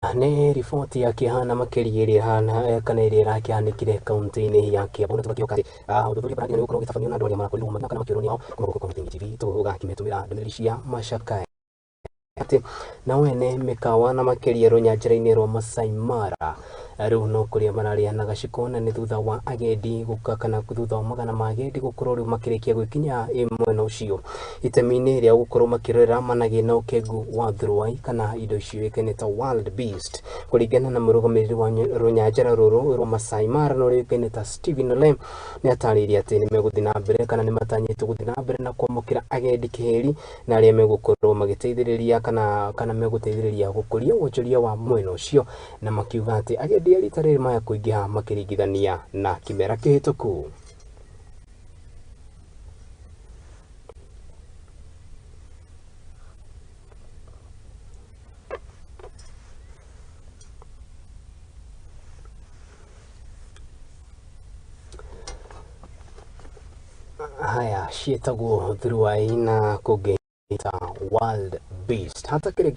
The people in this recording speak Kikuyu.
Nĩ riboti ya kĩeha na makĩria ĩrĩa ĩhana kana ĩrĩa ĩrakĩhanĩkire kaunti-inĩ ya Kiambu na tũgakĩhoka atĩ ũthuthuria ũrĩa nĩ ũgũkorwo ũgĩtabanio na andũ arĩa marakorirwo magĩthaka na makĩũrwo nĩ ao kuma gũkũ kwa Mũthingi TV tũgakĩmetũmĩra ndũmĩrĩri cia macakaya atĩ nao ene mĩkawa na makĩria rũnyanjara-inĩ rwa Masai Mara rĩu no kũrĩa mararĩa na gaciko na nĩ thutha wa agendi gũka kana thutha wa magana ma agendi gũkorwo rĩu makĩrĩkia gwĩkinya mwena ũcio itemi-inĩ rĩa gũkorwo makĩrorera managĩ na ũkengu wa thuruai kana indo ciũĩkaine ta wild beast. Kũringana na mũrũgamĩrĩri wa rũnyanjara rũrũ rwa Masai Mara na ũrĩa ũĩkaine ta Stephen Ole nĩ atarĩirie atĩ nĩ megũthiĩ na mbere kana nĩ matanyĩte gũthiĩ na mbere na kwamũkĩra agendi kĩhĩri na arĩa megũkorwo magĩteithĩrĩria kana megũteithĩrĩria gũkũria wonjoria wa mwena ũcio na makiuga atĩ agendi a rita rĩrĩ maya kũingĩha makĩringithania na kĩmera kĩhĩtũku. Haya ciĩtagwo thuruai na kũngĩ ta wild beast hatakĩrĩ.